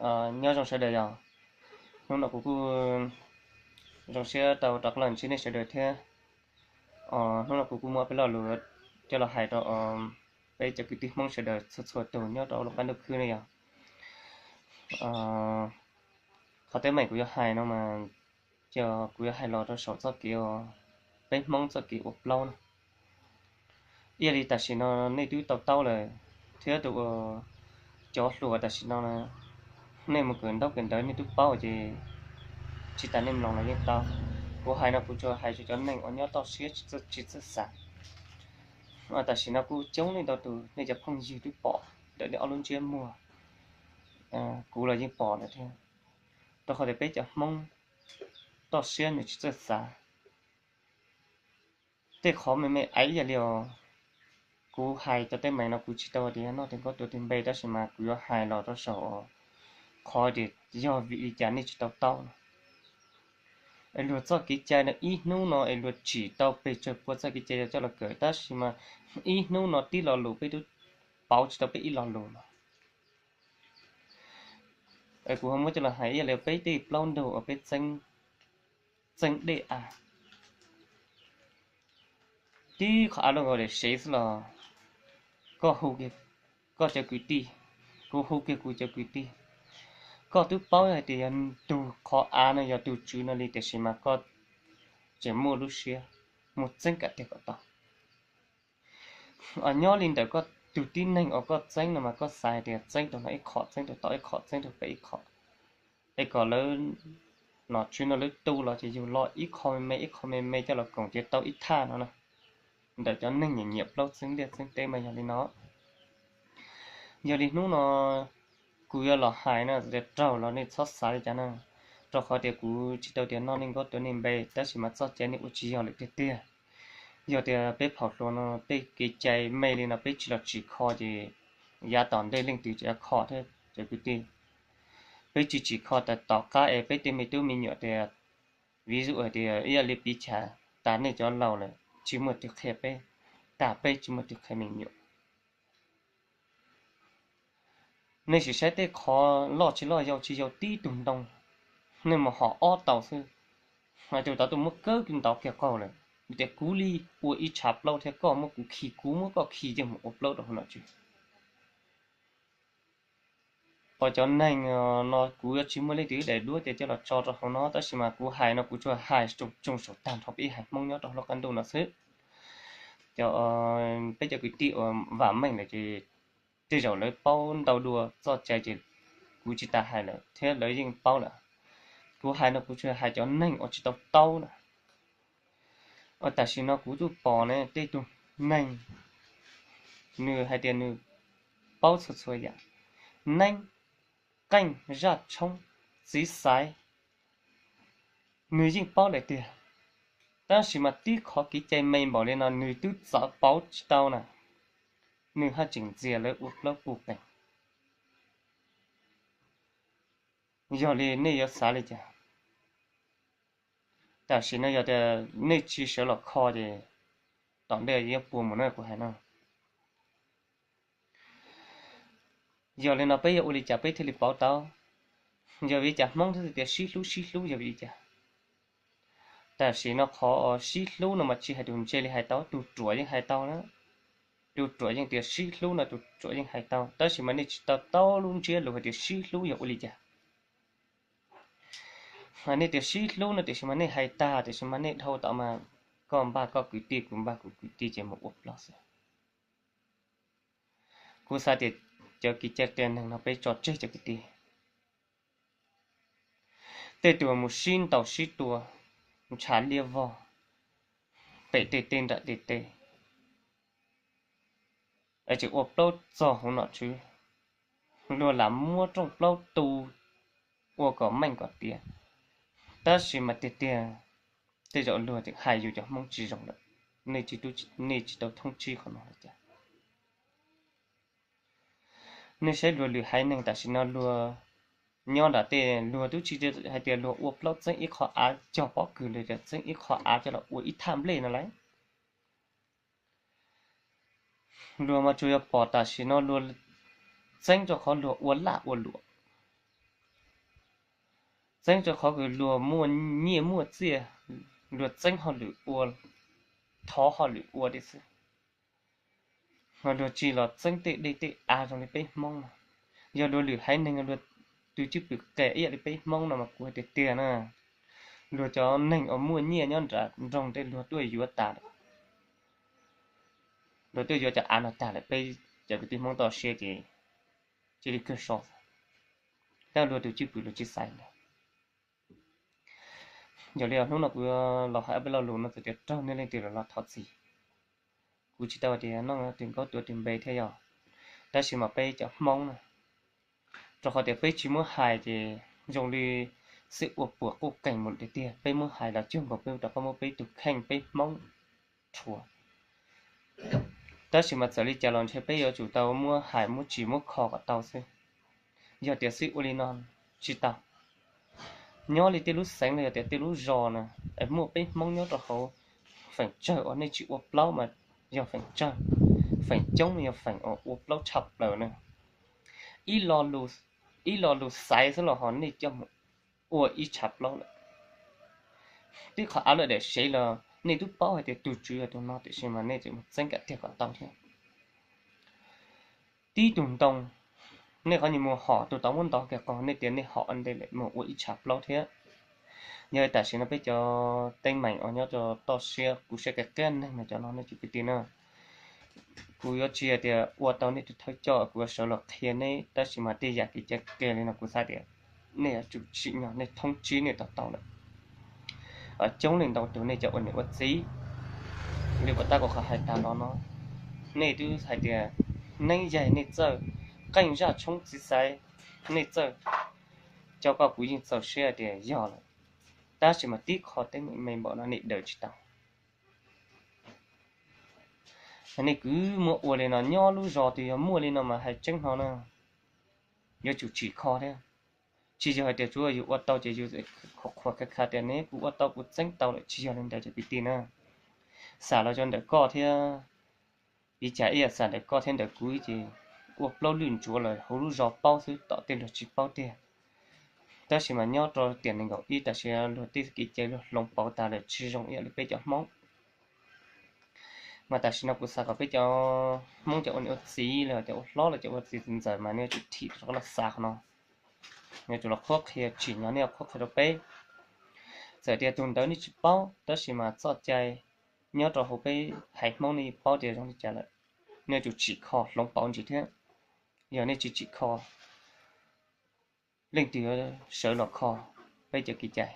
Nyob zoo sawv daws yog, hnub no kuv kuj zoo siab tau rov qab los ntsib nej sawv daws thiab. Hnub no kuv kuj muaj peb lo lus coj los hais rau peb cov kwv tij Hmoob sawv daws txhua txhua tus nyob rau lub qab ntuj khwb ne yog. Qhov teeb meem kuv yuav hais no mas, ces kuv yuav hais los rau saum txoj kev peb Hmoob txoj kev ua plaub no. Ib yam li tam sim no nej twb tau taub lawm, thiab tus ua cov hluas tam sim no, nej mus kawm ntaub kawm ntawv nej twb paub ces tsis tas nej mloog los yeej tau. Kuv hais no kuv tsuas hais rau cov neeg uas nyob toj siab tsis txawj xav. Tam sim no kuj coob leej ntau tus nej cov phooj ywg twb pom ntawm nej ob lub ntsiab muag, kuv los yeej pom lawm thiab. Rau qhov tias peb cov Hmoob toj siab nws tsis txawj xav. Tej qhov me me aiv ib yam li os, kuv hais cov teeb meem no kuv tsis tau tias noj tes nkaub tuav tes npe tab sis mas kuv yuav hais los rau saum qhov tias yog vim li cas nej tsis tau taub no. Es luag txoj kev cai no ib hnub no es luag tsim tau pes tsawg pua txoj kev cai coj los kawm tab sis mas ib hnub no tib lo lus peb twb pauv tsis tau peb ib lo lus no. Es kuv ho muab coj los hais ib yam li peb tej plaub ntug uas peb txeeb dej av, tib qhov av luaj nkaus daim sev xwb los koj hu kiag koj cov kwv tij, kuv hu kiag kuv cov kwv tij. Koj twb paub hais tias yog tus qhov av no yog tus tswv no li tiam sis mas koj tseem muaj lub siab mus txeeb kam tiag kom tau. Nyob li ntawm koj tus tib neeg uas koj txeeb no mas koj xav hais tias txeeb tus no ib qho, txeeb tus tod ib qho, txeeb tus pem ib qho, es kom lawv nom tswv no lawv tu los ces yug lo ib qho me me ib qho me me coj los koom ces tau ib thaj no na. Ntawm cov neeg nyiam nyiam plaub txeeb liaj txeeb teb mas yog li no. Yog li hnub no kuv yuav los hais no tias raug los nej txhob xav li cas na, rau qhov tias kuv tsis tau tias noj nej nkaub tuav nej npe tab sis mas txoj cai nej ua tsis yog lawm tiag tiag. Yog tias peb phaum hluas no tej kev cai me li no peb tsis los tsim kho ces yav tom ntej leej twg tseem yuav kho thiab cov kwv tij. Peb tsis tsim kho tas tom qab es peb tej me tub me nyuam tias, ví dụ hais tias ib yam li piv txwv tas nej cov laus lawm tsis muaj tus qhia peb, tas peb tsis muaj tus qhia me nyuam. Nej sim saib tej qhov loj tsis loj yau tsis yau tib tug ntoo, nej mus hom ob tau xwb, tus tod tuaj muab kawb ntov kiag qaug lawm. Tias kuv li ua ib tshav plaub thiab koj muab kuv khi, kuv muab koj khi yeej mus ua plaub rau hauv nom tswv. Pom cov neeg no kuv yuav tsis muaj leej twg daim duab ces coj los tso rau hauv no tab sis mas kuv hais no kuv tsuas hais tsoo saum tag nrho peb ib haiv Hmoob nyob rau hauv lub qab ntuj no xwb. Cov, peb cov kwv tij uas vam meej lawm ces tej zaum lawv paub ntau dua txoj cai ces kuv tsis tas hais lawm thiab lawv yeej paub lawm. Kuv hais no kuv tsuas hais cov neeg uas tsis tau taub na. Tam sim no kuv twb pom ne tej tug neeg nws hais tias nws paub txhua txhua yam, neeb, qeej, zaj tshoob, txiv xaiv, nws yeej paub lawm tiag. Tab sis mas tib qhov kev cai me npaum li no nws twb txawv pauv tsis tau na, nws haj tseem ntxias lawv ua plaub puj qees. Yog li nej yuav xav li cas? Tam sim no yog tias nej tsis sawv los kho ces tom ntej yuav puas mus na kuv hais no. Yog li no peb yuav ua li cas peb thiaj li pauv tau? Yog vim li cas Hmoob thiaj tias sib hlub sib hlub yog vim li cas? Tam sim no qhov sib hlub no mas tsis hais tus ntse li hais tau, tus ruam yeej hais tau na. Tus ruam yeej tias sib hlub no tus ruam yeej hais tau, tab sis mas nej tsis tau taub lub ntsiab lus hais tias sib hlub yog ua li cas. Nej tias sib hlub no tiam sis mas nej hais tag tiam sis mas nej dhau tom mas koj npaj koj kwv tij kuv npaj kuv kwv tij ces mus ua plaub xwb. Kuv xav tias cov kev cai ria neeg no peb tso tseg cov kwv tij. Tej tus mus sib ntaus sib tua, ntshav liab vog, pem tej teb nram tej teb, es tseem ua plaub txog hauv nom tswv, luag lam muab rooj plaub tu ua kom meej kom tiav, tab sis mas tiag tiag tej zaum luag tseem hais yus cov Hmoob tsis zoo lawm. Nej tsis tau thoob tsib qhov no li cas? Nej saib luag lwm haiv neeg tam sim no luag nyob nram tej luag twb tsis hais tias luag ua plaub txeeb ib qho av cog pob kws li tias txeeb ib qho av coj los ua ib thaj nplej no lauj. Luag mas tsuas yog pom tam sim no luag txeeb rau qhov luag ua laj ua luam, Txeeb rau qhov kws luag muaj nyiaj muaj txiaj, luag txeeb hauj lwm ua, thov hauj lwm ua li xwb. Ho luag tsis los txeeb tej dej tej av zoo li peb Hmoob no. Yog luag lwm haiv neeg luag tus cwj pwm qes ib yam li peb Hmoob no mas kuv hais tiag tiag na, luag cov neeg uas muaj nyiaj nyob nram nroog tej luag tuaj yuav tas lawm. Luag tuaj yuav cov av no tag lawm, peb cov kwv tij Hmoob toj siab ces cia li kawg so, tab luag tus cwj pwm luag tsis xaiv ntag. Yog li hnub no kuv los hais ob peb lo lus no txawm tias raug nej leej twg los los thov txim. Kuv tsis tau tias noj twg nkaub tuav twg npe thiab yog, tab sis mas peb cov Hmoob na, rau qhov tias peb tsis muab hais ces zoo li xwb ua puas quj qees mus tiag tiag, peb muab hais los cuag nkaus peb rov qab muab peb tus kheej peb Hmoob rhuav. Tab sis mas txawm li cas los ntshe peb yuav tsum tau muab hais muab tsis muab kho kom tau xwb. Yog tias xwb ua li no tsis tau. Nyob li tej lub xeev los yog tias tej lub zos na, es muaj peb Hmoob nyob rau hauv, feem tsawg uas nej tsis ua plaub mas yog feem tsawg, feem coob yog feem uas ua plaub tshaj plaws na. Ib lo lus xaiv xwb los ho nej coj mus ua ib tshav plaub lawm. Tib qhov av lawm daim sev los nej twb paub hais tias tus tswv yog tus no tiam sis mas nej tseem mus txeeb kam tiag kom tau thiab. Tib tug ntoo, nej qhov nyias mus hom tus tau muab ntov kiag qog, nej tias nej hom ua ntej lawm mus ua ib tshav plaub thiab. Yog li tam sim no peb cov teeb meem uas nyob rau toj siab, kuv saib qab qab neeg no cov no nej cov kwv tij na, kuv yuav tsis hais tias ua tau nej tus thawj coj kuv yuav sawv los qhia neb, tab sis mas tej yam kev cai kiag li no kuv xav tias nej yuav tsum tsim nyog nej thoob tsib nej to taub lawm. Coob leej ntau tus nej cov ua niam ua txiv, li puas tab kuv qhov hais tag los no, nej twb hais tias neeb yaig nej txawj, qeej zaj tshoob txiv xaiv nej txawj, cov koj kuv yeej txaus siab tias yog lawm, tab sis mas tib qho teeb meem me npaum no nej daws tsis tau. Nej kwv muab ua li no nyob lub zos twg yog muaj li no mas hais tseeb no na, yuav tsum tsim kho thiab. Tsis yog hais tias tsuav yus ua tau ces yus qhuas qhuas kha kha tias ne kuv ua tau kuv txeeb tau lawm, tsis yog li ntawd cov kwv tij na. Xam los cov ntawm koj thiab, ib cas ib yam xam ntawm koj thiab ntawm kuv ces ua plaub lwj ntsuav lawm hauv lub zos paub xwb tom tej luag tsis paub tiag. Tab sis mas nyob rau tiam nees nkaum ib tam sim luag tej kev cai luag hloov pauv tas lawm tsis zoo ib yam li peb cov Hmoob. Mas tam sim no kuv xav kom peb cov Hmoob cov ua niam ua txiv los cov ua hlob los cov ua txiv ntxawm mas nej yuav tsum thim rov qab los xav qhov no. Nej yuav tsum los qhuab qhia, tsim nyog nej yuav qhuab qhia rau peb. Txawm tias tus ntawd nej tsis paub tab sis mas txoj cai nyob rau hauv peb haiv Hmoob nej paub tias zoo li cas lawm. Nej yuav tsum tsim kho hloov pauv ntsis thiab. Yog nej tsis tsim kho, leej twg yuav sawv los kho peb cov kev cai?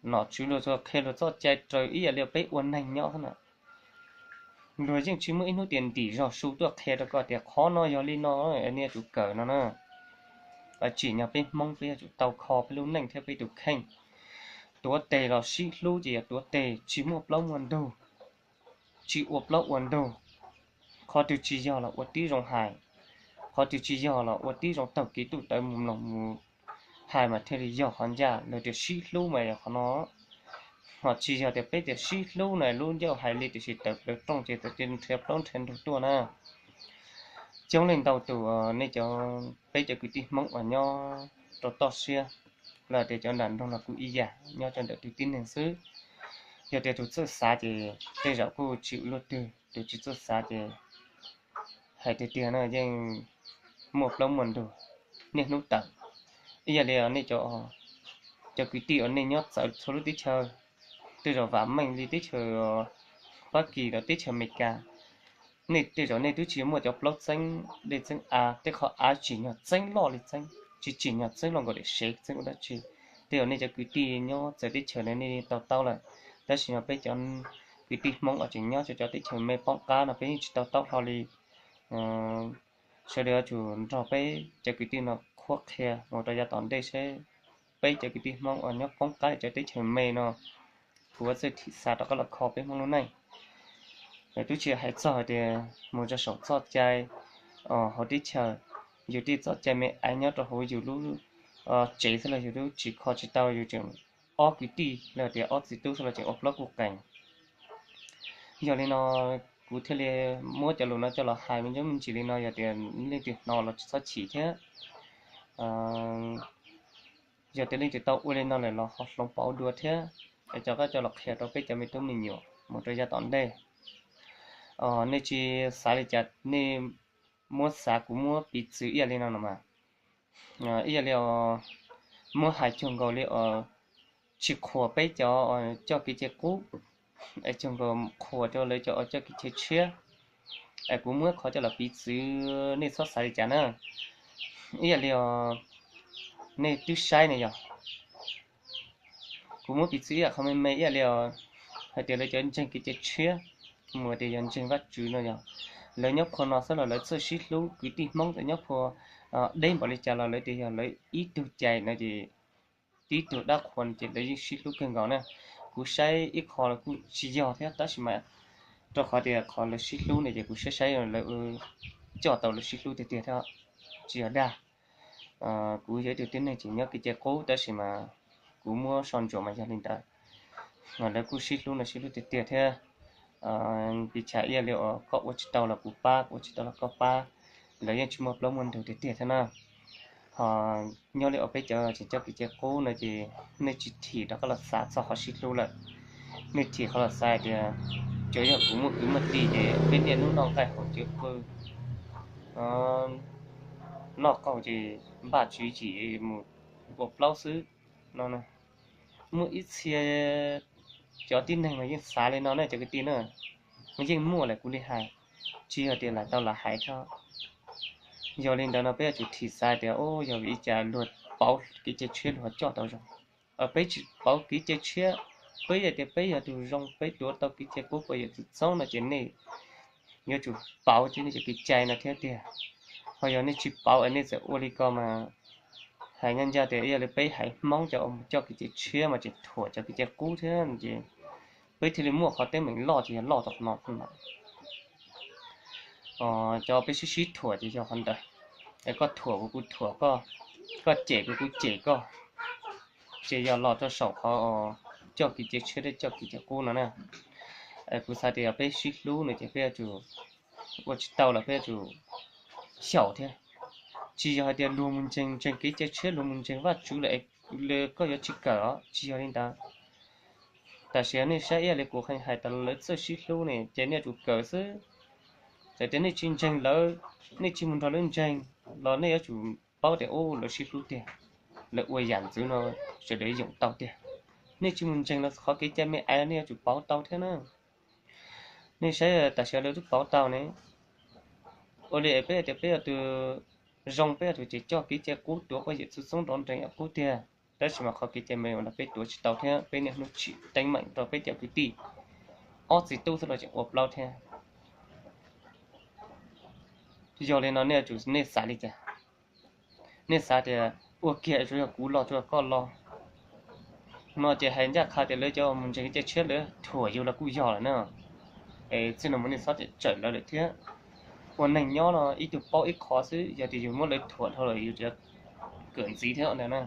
Nom tswv luag txhua qhia luag txoj cai raws ib yam li peb ua neeg nyob xwb na. Luag yeej tsis muaj ib hnub tias ntim zog su tuaj qhia rau koj tias qhov no yog li no, nej yuav tsum kawm no na. Tsim nyog peb Hmoob peb yuav tsum tau kho peb lub neej thiab peb tus kheej. Tuav tes los sib hlub ces yog tuav tes, tsis muaj plaub muaj ntug, tsis ua plaub ua ntug. Qhov twg tsis yog los ua tib zoo hais, qhov twg tsis yog los ua tib zoo taug kev tuj tawv mus mloog mus hais mas thiaj li yog qhov ncaj. Lawv tias sib hlub mas yog qhov no. Ho tsis yog tias peb tias sib hlub na lub ncauj hais li tiam sis tawm plaws rooj ces txawm cia nrhiav plaub nrhiav ntug tuaj na. Coob leej ntau tus nej cov, peb cov kwv tij Hmoob uas nyob rau toj siab los tias cov nram nroog los kuj ib yam nyob rau ntawm tus tib neeg xwb. Yog tias tus txawj xav ces tej zaum kuj tsis ua luaj twg, tus tsis txawj xav ces hais tiag tiag no yeej muaj plaub muaj ntug niaj hnub tawm. Ib yam li nej cov kwv tij uas nej nyob txawv txhua lub teb chaws, tej zaum vam meej li teb chaws Fab Kis los teb chaws Amelikas, nej tej zaum nej twb tsis muaj cov plaub txeeb dej txeeb av, tej qhov av tsim nyog txeeb loj li txeeb, tsis tsim nyog txeeb loj nkaus daim sev txeeb ua dab tsi. Tej zaum nej cov kwv tij nyob txawv teb chaws no nej tau taub lawm, tab sis no peb cov kwv tij Hmoob uas tseem nyob rau cov teb chaws me poob qab no peb yeej tsis tau taub hlo li. Sawv daws yuav tsum nrog peb cov kwv tij no qhuab qhia mus rau yav tom ntej seb peb cov kwv tij Hmoob uas nyob poob qab li cov teb chaws me no, kuv ua txuj thim xa rov qab los kho peb Hmoob lub neej. Twb tsis hais txog hais tias mus rau saum txoj cai hauv teb chaws, yus tej txoj cai me aiv nyob rau hauv yus lub tsev xwb los yus twb tsis kho tsis tau, yus tseem ob kwv tij los tias ob txiv tub xwb los tseem ua plaub kuj qees. Yog li no kuv thiaj li muab cov lus no coj los hais me ntsis me ntsis li no, yog tias leej twg hnov los tsis txhob chim thiab. Yog tias leej twg tau ua li no lawm los ho hloov pauv dua thiab, es cov qab coj los qhia rau peb cov me tub me nyuam mus rau yav tom ntej. Nej tsis xav li cas nej muab xav kuv muab piv txwv ib yam li no no mas, ib yam li muab hais cuag nkaus li tsis qhuas peb cov coj kev cai qub, es cuag nkaus qhuas rau lawv cov coj kev cai tshiab. Es kuv muab qhov coj los piv txwv nej txhob xav li cas na. Ib yam li nej twb saib ne yog, kuv muab piv txwv ib yam qhov me me ib yam li hais tias lawv cov ntseeg kev cai tshiab, mus tias yog ntseeg Vajtswv no yog, lawv nyob qhov no xwb los lawv txawj sib hlub, kwv tij Hmoob txawm nyob qhov deb npaum li cas los lawv tias yog lawv ib tug cai no ces tib tug dab qhuas no ces lawv yeej sib hlub kawg nkaus na. Kuv saib ib qho los kuj tsis yog thiab tab sis mas rau qhov tias qhov lawv sib hlub no ces kuv saib saib lawv coj tau lawv sib hlub tiag tiag thiab, tsis yog dag. Kuv yog ib tug tib neeg tseem nyob kev cai qub tab sis mas kuv muab so ntsuam mas yog li ntawd. Lawv kuj sib hlub no sib hlub tiag tiag thiab. Piv txwv ib yam li uas koj ua tsis tau los kuv pab, kuv ua tsis tau los koj pab, lawv yeej tsis muaj plaub muaj ntug tiag tiag thiab na. Ho nyob li uas peb cov tseem coj kev cai qub no ces nej tsis thim rov qab los xav txog qhov sib hlub lawm. Nej thim qhov los xav tias tsuas yog kuv muaj kwv muaj tij ces peb niaj hnub noj nqaij haus cawv qw, noj qaug ces npaj tswv yim mus ua plaub xwb no. Muaj ib txhia cov tib neeg mas yeej xav li no ne cov kwv tij na, mas yeej muaj lawm kuv li hais, tsis yog tias lam tau lam hais thiab. Yog li ntawd no peb yuav tsum thim xav tias, o, yog vim li cas luag pauv kev cai tshiab luag ho coj tau zoo, peb tsis pauv kev cai tshiab, peb yog tias peb yog tus zoo peb tuav tau kev cai qub pab yawm txwv txoob no ces nej yuav tsum pauv tib nej cov kev cai no thiab tiag. Ho yog nej tsis pauv es nej txawm ua li ko mas hais ncaj ncaj tias ib yam li peb haiv Hmoob cov uas mus coj kev cai tshiab mas tseem thuam cov kev cai qub thiab no ces peb thiaj li muaj qhov teeb meem loj ces yog loj rau qhov no xwb na. Cov peb sib sib thuam ces yog qhov ntawd, es koj thuam kuv kuv thuam koj, koj cem kuv kuv cem koj, ces yog los rau saum qhov coj kev cai tshiab thiab coj kev cai qub no na. Kuv xav tias yog peb sib hlub no ces peb yuav tsum ua tsis tau los peb yuav tsum xyaum thiab. Tsis yog hais tias luag mus ntseeg ntseeg kev cai tshiab, luag mus ntseeg Vajtswv lawm es koj yuav tsis kawm os, tsis yog li ntawd. Tam sim no nej saib ib yam li kuv hais tas lawv txawj sib hlub ne ces nej yuav tsum kawm xwb. Txawm tias nej tsis ntseeg lawv, nej tsis mus nrog lawv ntseeg los nej yuav tsum paub tias ub lawv sib hlub tiag, lawv ua yam ntxwv no sawv daws yoom tau tiag. Nej tsis mus ntseeg los qhov kev cai me ais nej yuav tsum pauv tau thiab na. Nej saib tam sim no lawv twb pauv tau ne. Ua li es peb hais tias peb yog tus zoo, peb yog tus tseem coj kev cai qub tuav pab yawm txwv txoob nrov nrees yam qub tiag, tab sis mas qhov kev cai me ais no peb tuav tsis tau thiab peb niaj hnub tsim teeb meem rau peb cov kwv tij, ob txiv tub xwb los tseem ua plaub thiab. Yog li no nej yuav tsum nej xav li cas? Nej xav tias ua kiag tsuas yog kuv los tsuas yog koj los no ces hais ncaj qha tias lawv cov mus ntseeg kev cai tshiab lawv thuam yus los kuj yog lawm na. Es txij no mus nej txhob tsawm lawv lawm thiab. Ua neeg nyob no ib tug paub ib qho xwb, yog tias yus muab lawv thuam dhau lawm yus yuav kawm ntxiv thiab ntag na.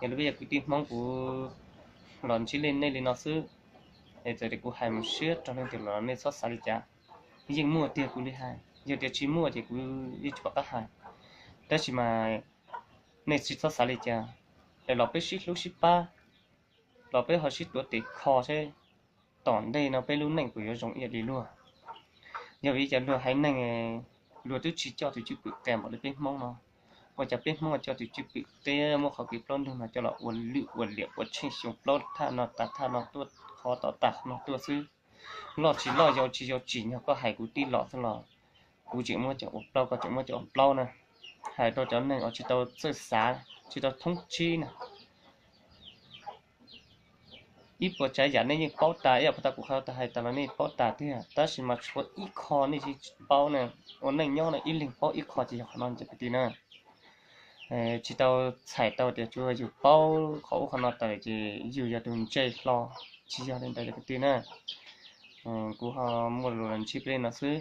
Yog li peb yog kwv tij Hmoob kuv los ntsib nej li no xwb, es txawm tias kuv hais mus siab rau leej twg los nej txhob xav li cas. Yeej muaj tiag kuv li hais, yog tias tsis muaj ces kuv yeej tsis pom qab hais. Tab sis mas nej tsis txhob xav li cas, es los peb sib hlub sib pab, los peb ho sib tuav tes kho seb tom ntej no peb lub neej puas yuav zoo ib yam li luag. Yog vim li cas luag haiv neeg luag twb tsis coj tus cwj pwm qias npaum li peb Hmoob no, ua cas peb Hmoob coj tus cwj pwm qias, muab qhov kev plaub ntug no coj los ua lwj ua liam ua tsheej xyoo plaub thaj no tas thaj no tuaj, qhov tom tas qhov no tuaj xwb. Loj tsis loj yau tsis yau tsim nyog koj hais kuv tij los xwb los kuv tseem muab cov ua plaub, koj tseem muab cov ua plaub na. Hais rau cov neeg uas tsis tau txawj xav tsis tau thoob tsib na. Ib puas tsav yam nej yeej paub tas, ib yam puas tas kuv qhov tas hais tas los nej paub tas tiag, tab sis mas tshuav ib qho nej tsis paub na. Ua neej nyob no ib leeg paub ib qho ces yog qhov no cov kwv tij na. Tsis tau txhais tau tias tsuas yus paub qhov ub qhov no tas lawm ces yus yog tus ntse hlo, tsis yog li ntawd cov kwv tij na. Kuv ho muaj lus los ntsib peb li no xwb.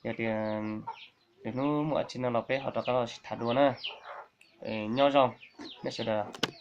Yog tias lwm hnub muaj dab tsi no los peb ho rov qab los sib tham dua na. Nyob zoo nej sawv daws.